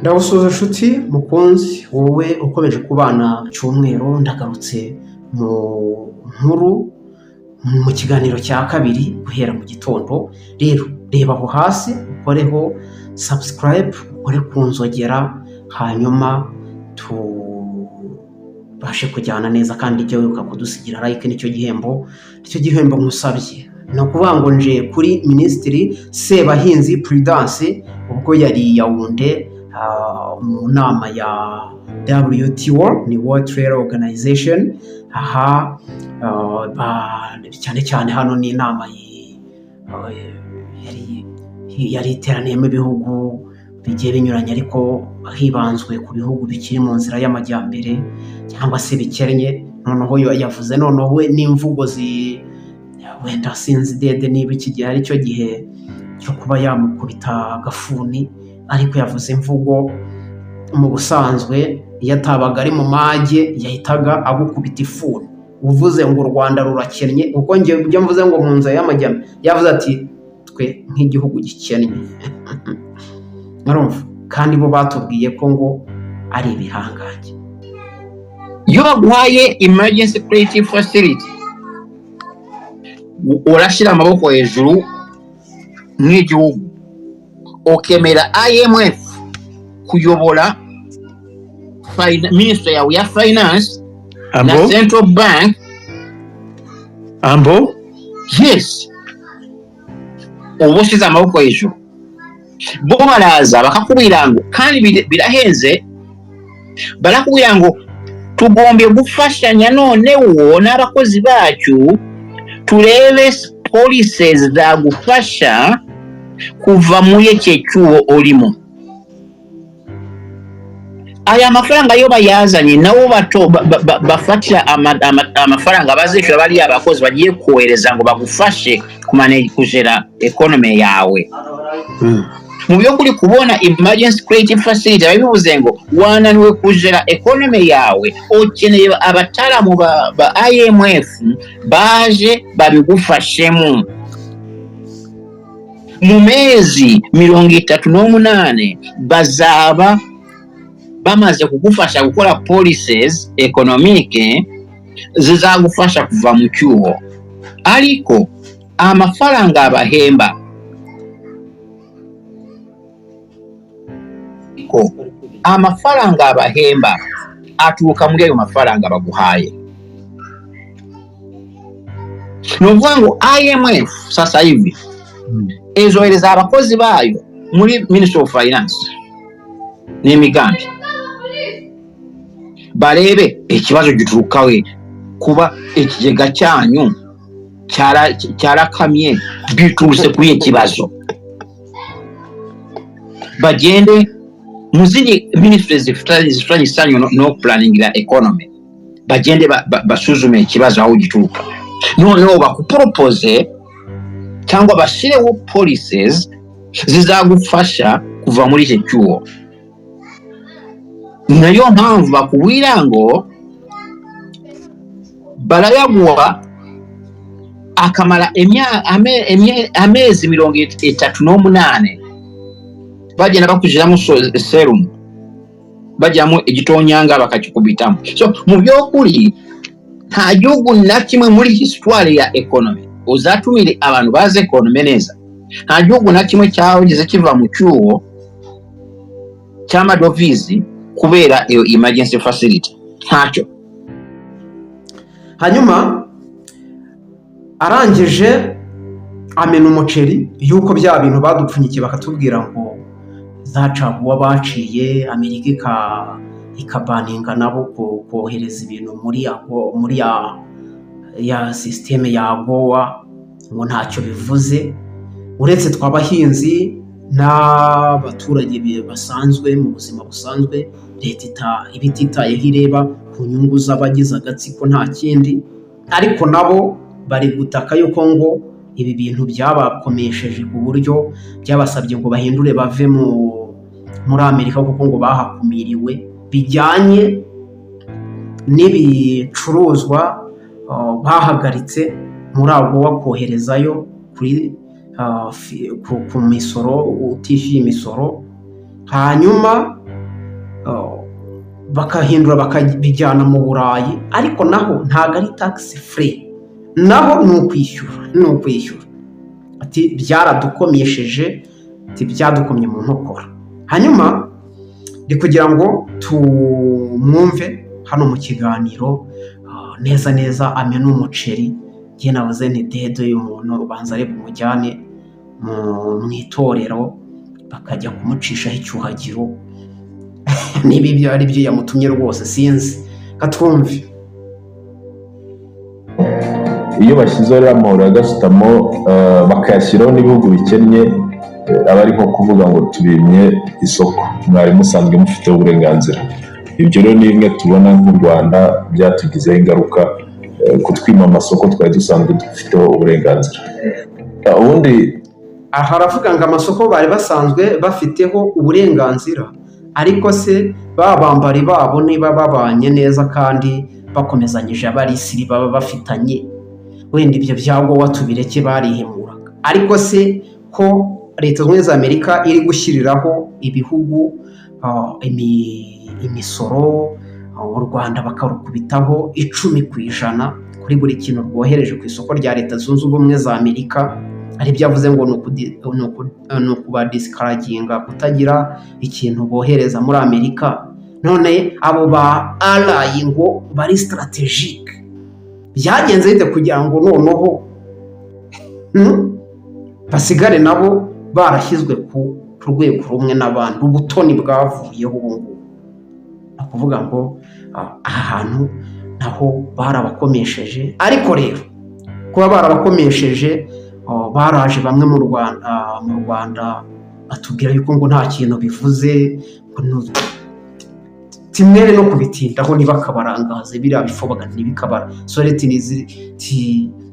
Ndagusuhuza inshuti mukunzi, wowe ukomeje kubana cyumweru. Ndagarutse mu nkuru mu kiganiro cya kabiri guhera mu gitondo. Rero reba aho hasi ukoreho subscribe, ukore ku nzogera, hanyuma tubashe kujyana neza. Kandi ujye wibuka kudusigira like, nicyo gihembo, nicyo gihembo nkusabye. Ni ukuvuga ngo nje kuri Minisitiri Sebahinzi Prudence ubwo yari Yaounde mu nama ya WTO, ni World Trade Organization. Aha cyane cyane hano ni inama yari iteraniyemo ibihugu bigiye binyuranye, ariko hibanzwe ku bihugu bikiri mu nzira y'amajyambere cyangwa se bikennye. Noneho yavuze noneho we n'imvugo zi wenda sinzi dede niba iki gihe ari cyo gihe cyo kuba yamukubita agafuni, ariko yavuze imvugo mu busanzwe iyo atabaga ari mu mage yahitaga agukubita ifuni. Uvuze ngo u Rwanda rurakennye, kuko njye ibyo mvuze ngo mu nzira y'amajyambere, yavuze ati twe nk'igihugu gikennye. Urumva kandi bo batubwiye ko ngo ari ibihangange. Iyo baguhaye emergency credit facility, urashyira amaboko hejuru nk'igihugu, ukemera IMF kuyobora ministry yawe ya finance na Ambo? central bank. Ambo? Yes, uba ushyize amaboko hejuru, bo baraza bakakubwira ngo kandi birahenze. Barakubwira ngo tugombye gufashanya noneho n'abakozi bacu, turebe policies zagufasha kuva muri icyo cyuho urimo. Aya mafaranga yo bayazanye nabo bato bafatira amafaranga bazishyura bariya abakozi bagiye kohereza ngo bagufashe kujera economy yawe. Mu by'ukuri kubona emergency credit facility biba bivuze ngo wananiwe kujera economy yawe, ukeneye abataramu ba IMF baje babigufashemo. Mu mezi 38 bazaba bamaze kugufasha gukora policies economique zizagufasha kuva mu cyuho, ariko amafaranga abahemba ko amafaranga abahemba aturuka muri ayo mafaranga baguhaye. Ni ukuvuga ngo IMF sasa hivi izohereza abakozi bayo muri Ministry of Finance n'imigambi, barebe ikibazo giturukawe kuba ikigega cyanyu cyarakamye biturutse kuri iki kibazo, bagende mu zindi ministries zifitanye isano no planningira economy, bagende basuzume ikibazo aho gituruka, noneho bakupropose cyangwa bashyireho policies zizagufasha kuva muri icyo cyuho. Nayo mpamvu bakubwira ngo barayaguha akamara amezi 38, bagenda bakujiramo serumu, bajyamo igitonyanga bakakikubitamo. So mu by'ukuri nta gihugu na kimwe muri histoire ya economy, uzatumire abantu bazi economy neza, nta gihugu na kimwe cyageze kiva mu cyuho cy'amadovizi kubera iyo emergency facility, ntacyo. Hanyuma arangije amena umuceri yuko bya bintu badupfunyikiye bakatubwira ngo za caguwa baciye, Amerika ikabaninga nabo kohereza ibintu muri ya système ya AGOA, ngo ntacyo bivuze uretse twabahinzi n'abaturage basanzwe mu buzima busanzwe. Leta iba ititayeho, ireba ku nyungu z'abagize agatsiko, nta kindi. Ariko nabo bari gutaka yuko ngo ibi bintu byabakomesheje ku buryo byabasabye ngo bahindure bave muri Amerika, kuko ngo bahakumiriwe bijyanye n'ibicuruzwa bahagaritse muri AGOA koherezayo kuri ku misoro, utishyuye imisoro. Hanyuma bakahindura bakabijyana mu Burayi, ariko naho ntabwo ari tax free, naho ni ukwishyura, ni ukwishyura. Ati byaradukomesheje, ati byadukomye mu nkokora. Hanyuma ni kugira ngo tumwumve hano mu kiganiro neza neza amena umuceri. Njye navuze nti dedo y'umuntu ubanza ari bumujyane mu itorero, bakajya kumucishaho icyuhagiro, niba ibyo ari byo yamutumye rwose sinzi. Katwumve. Iyo bashyizeho rero amahoro ya gasutamo, bakayashyiraho n'ibihugu bikennye, aba ari nko kuvuga ngo tubimye isoko mwari musanzwe mufiteho uburenganzira. Ibyo rero ni bimwe tubona nk'u Rwanda byatugizeho ingaruka, kutwima amasoko twari dusanzwe dufiteho uburenganzira ubundi. Aha aravuga ngo amasoko bari basanzwe bafiteho uburenganzira, ariko se ba bambari babo niba babanye neza kandi bakomezanyije, abarisiri baba bafitanye, wenda ibyo byagowa tubireke, barihimuraga. Ariko se ko Leta Zunze Ubumwe za Amerika iri gushyiriraho ibihugu imisoro, u Rwanda bakarukubitaho 10% kuri buri kintu rwohereje ku isoko rya Leta Zunze Ubumwe za Amerika, ari byo avuze ngo ni ukubadiscouraginga kutagira ikintu bohereza muri Amerika. None abo ba allies ngo bari stratégiques, byagenze bite kugira ngo noneho basigare nabo barashyizwe ku rwego rumwe n'abandi? Ubutoni bwavuyeho ubu ngubu. Ni ukuvuga ngo aha hantu naho barabakomesheje. Ariko rero kuba barabakomesheje, baraje bamwe mu Rwanda batubwira yuko ngo nta kintu bivuze, ngo timwere no kubitindaho, ntibakabarangaze biriya bifobagana, ntibikabara soreti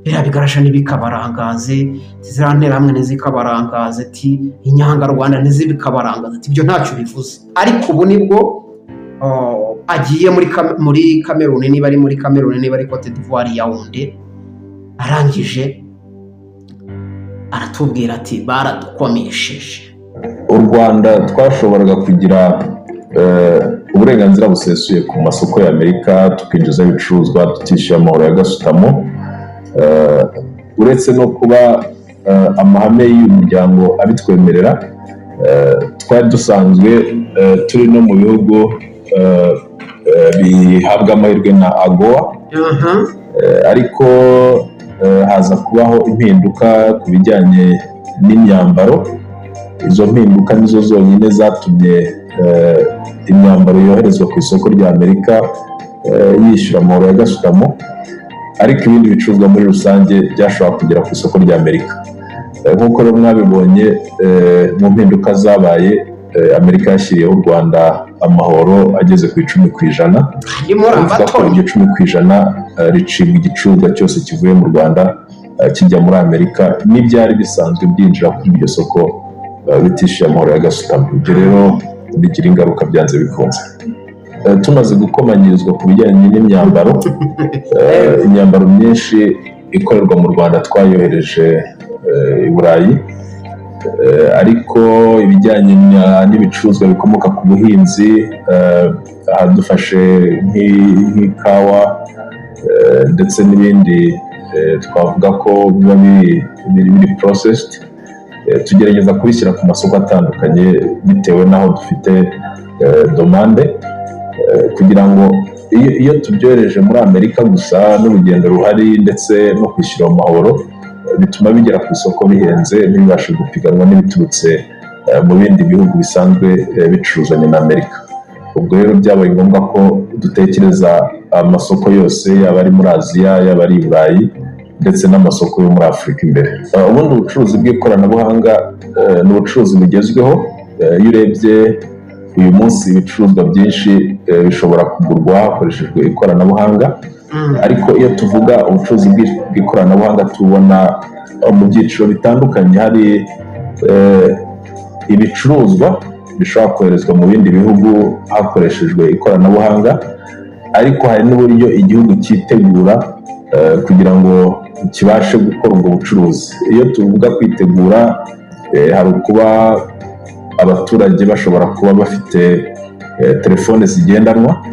biriya bigarasha, ntibikabarangaze ziriya nterahamwe, ntizikabarangaze ti inyangarwanda, ntizibikabarangaze ti ibyo ntacyo bivuze. Ariko ubu nibwo agiye muri Kameruni, niba ari muri Kameruni, niba ari Cote d'Ivoire, Yaounde, arangije aratubwira ati baradukomesheje. U Rwanda twashoboraga kugira uburenganzira busesuye ku masoko ya Amerika, tukinjiza ibicuruzwa tutishyuye amahoro ya gasutamo. Uretse no kuba amahame y'uyu muryango abitwemerera, twari dusanzwe turi no mu bihugu bihabwa amahirwe na AGOA. Ariko haza kubaho impinduka ku bijyanye n'imyambaro. Izo mpinduka nizo zonyine zatumye imyambaro yoherezwa ku isoko rya Amerika yishyura amahoro ya gasutamo, ariko ibindi bicuruzwa muri rusange byashobora kugera ku isoko rya Amerika. Nk'uko rero mwabibonye mu mpinduka zabaye, Amerika yashyiriyeho u Rwanda amahoro ageze ku 10%. Harimo Bivuga ko abatoni. iryo 10% ricibwa igicuruzwa cyose kivuye mu Rwanda kijya muri Amerika, n'ibyari bisanzwe byinjira kuri iryo soko bitishyuye amahoro ya gasutamo. Ibyo rero bigira ingaruka byanze bikunze. Tumaze gukomanyirizwa ku bijyanye n'imyambaro, imyambaro myinshi ikorerwa mu Rwanda twayohereje i Burayi. Ariko ibijyanye n'ibicuruzwa bikomoka ku buhinzi, aha dufashe nk'ikawa ndetse n'ibindi, twavuga ko biba biri processed, tugerageza kubishyira ku masoko atandukanye bitewe n'aho dufite demande, kugira ngo iyo tubyohereje muri Amerika gusa, n'urugendo ruhari ndetse no kwishyura mu mahoro, bituma bigera ku isoko bihenze, ntibibashe gupiganwa n'ibiturutse mu bindi bihugu bisanzwe bicuruzanya na Amerika. Ubwo rero byabaye ngombwa ko dutekereza amasoko yose, yaba ari muri Aziya, yaba ari i Burayi, ndetse n'amasoko yo muri Afurika imbere. Ubundi ubucuruzi bw'ikoranabuhanga ni ubucuruzi bugezweho. Iyo urebye uyu munsi, ibicuruzwa byinshi bishobora kugurwa hakoreshejwe ikoranabuhanga. Ariko iyo tuvuga ubucuruzi bw'ikoranabuhanga, tubona mu byiciro bitandukanye. Hari ibicuruzwa bishobora koherezwa mu bindi bihugu hakoreshejwe ikoranabuhanga, ariko hari n'uburyo igihugu cyitegura kugira ngo kibashe gukora ubwo bucuruzi. Iyo tuvuga kwitegura, hari ukuba abaturage bashobora kuba bafite telefone zigendanwa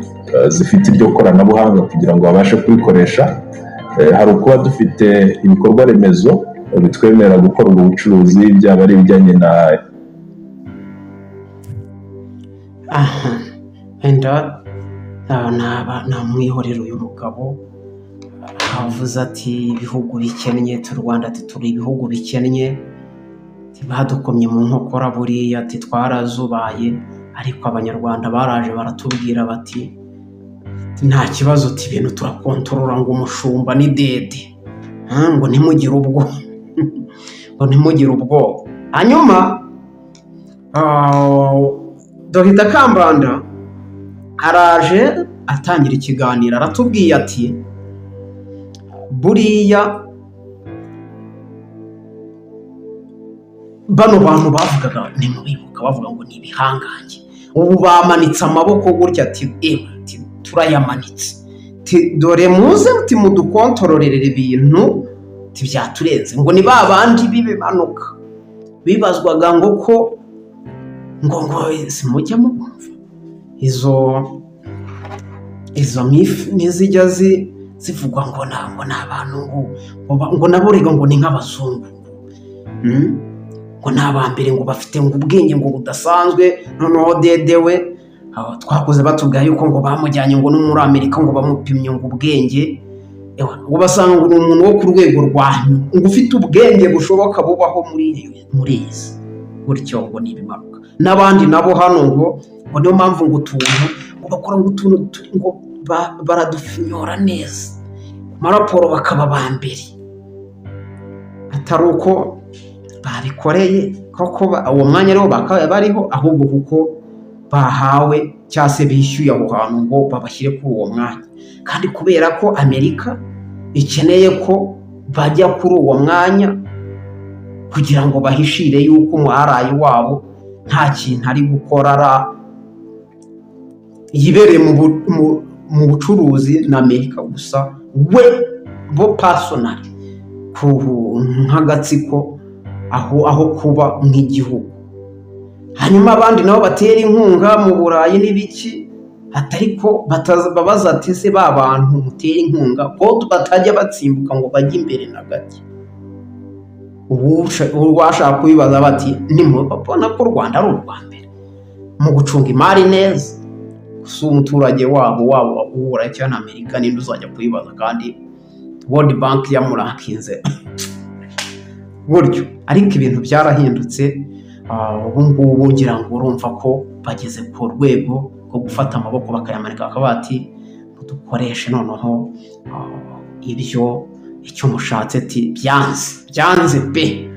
zifite iryo koranabuhanga kugira ngo babashe kubikoresha. Hari ukuba dufite ibikorwa remezo bitwemerera gukora ubwo bucuruzi, byaba ari ibijyanye na Aha wenda naba namwihorera. Uyu mugabo avuze ati ibihugu bikennye tu Rwanda, ati turi ibihugu bikennye, ati badukomye mu nkokora buriya, ati twarazubaye, ariko Abanyarwanda baraje baratubwira bati nta kibazo, ati ibintu turakontorora, ngo umushumba ni dede, ngo ntimugire ubwoba, ngo ntimugire ubwoba. Hanyuma Dr Kambanda araje atangira ikiganiro, aratubwiye ati buriya bano bantu bavugaga, ntimubibuka, bavuga ngo ni ibihangange, ubu bamanitse amaboko gutya, ati ewe, ati turayamanitse, ati dore muze, ati mudukontororere ibintu, ati byaturenze. Ngo ni ba bandi b'ibimanuka bibazwaga ngo ko ngo simujya mubumva izo mifu ntizijya zivugwa ngo ntabwo ni abantu, ngo nabo rega ngo ni nk'abazungu, ngo ni abambere, ngo bafite ngo ubwenge ngo budasanzwe. Noneho dede we twakoze batubwira yuko ngo bamujyanye ngo no muri Amerika, ngo bamupimye ngo ubwenge, ngo basanga ngo ni umuntu wo ku rwego rwa nyuma, ngo ufite ubwenge bushoboka bubaho muri iyi si gutyo, ngo ni ibimanuka. N'abandi nabo hano ngo niyo mpamvu ngo utuntu ngo bakora, ngo utuntu ngo baradufinyora neza ku maraporo bakaba ba mbere, atari uko babikoreye koko uwo mwanya ariwo bakabaye bariho, ahubwo kuko bahawe cyangwa se bishyuye aho hantu ngo babashyire kuri uwo mwanya, kandi kubera ko Amerika ikeneye ko bajya kuri uwo mwanya kugira ngo bahishire yuko umuharayi wabo nta kintu ari gukora, yibereye mu bucuruzi na Amerika gusa, we bo personal nk'agatsiko aho kuba nk'igihugu. Hanyuma abandi nabo batera inkunga mu Burayi n'ibiki, atari ko babaza ati ese ba bantu mutera inkunga ko batajya batsimbuka ngo bajye imbere na gake? Uwashaka kubibaza bati nimubona ko u Rwanda ari urwa mbere mu gucunga imari neza, gusa umuturage wabo waba uw'Uburayi cyangwa Amerika ninde uzajya kubibaza kandi World Bank yamurakinze gutyo? Ariko ibintu byarahindutse ubu ngubu, ngira ngo urumva ko bageze ku rwego rwo gufata amaboko bakayamanika, bakaba bati dukoreshe noneho ibyo icyo mushatse, ati byanze byanze pe.